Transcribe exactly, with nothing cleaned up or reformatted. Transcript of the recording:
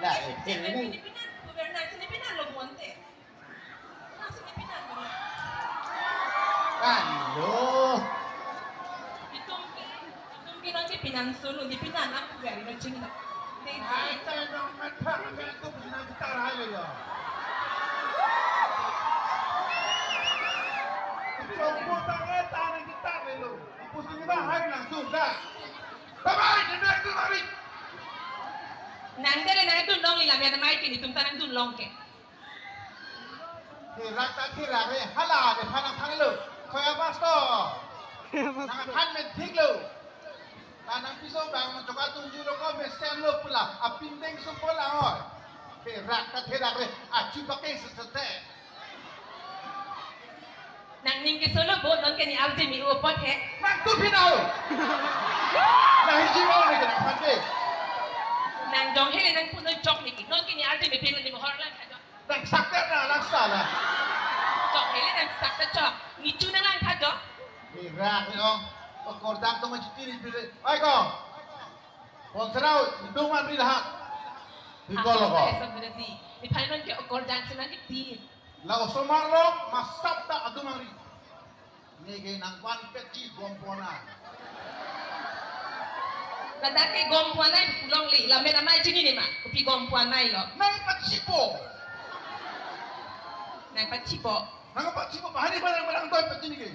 Ya, eh, eh, ini. Ini pinan, gubernur sini pinan lo bonte. Nang sini pinan lo. Kan lo. Itum ke, itum ke nang ke pinan solo, di pinan aku gari lo chinglo. Dei, dei. Ai, tai dong, mathang, mathang, itu pinan kita rai lo ya. Chokpo tangan, tangan kita lo. Ipu sini ba, hai nang sudah. Bye bye, nenek tu lari. Nang dele nangdun long lam ya, namai kini tum ta nangdun long ke. Therak ta therak re, hala de phan nangthan lo. Khoya bas to. Nangthan men thik lo. Ta nangpiso bang nang choka tungju lo ko mesen lo pula. Apindeng supo la oi. Therak ta therak re, achu pakai sesete. Nangning ke solo bo, non ke ni arje me-o apot he. Nang tu phi nau. Nang hiji mau ni ke nang phan ke. Nang jong hele nang puno jok ni ke. Non ke ni arje mepik ni mohor lang tha jok. Nang sakte na, nang sala. Jong hele nang sakte jok. Ni chu nang lang tha jok. Ni rak ni ong. Okor dang tu ma chiti ni pile. Ai ko. Pon serau, ni dong man ri lahat. Ni kol ko. Apa, eh, sebenarnya? Ni phan non ke okor dang senang ke di. La osomar lo, masap ta adum ari. Neke nang van petji gom pona. Ladak ke gom pona pulang le, la mena mai chini ni ma, kopi gom pona lo. Nang petji po. Nang petji po. Nang petji po, bahari barang barang toy petji ni ke.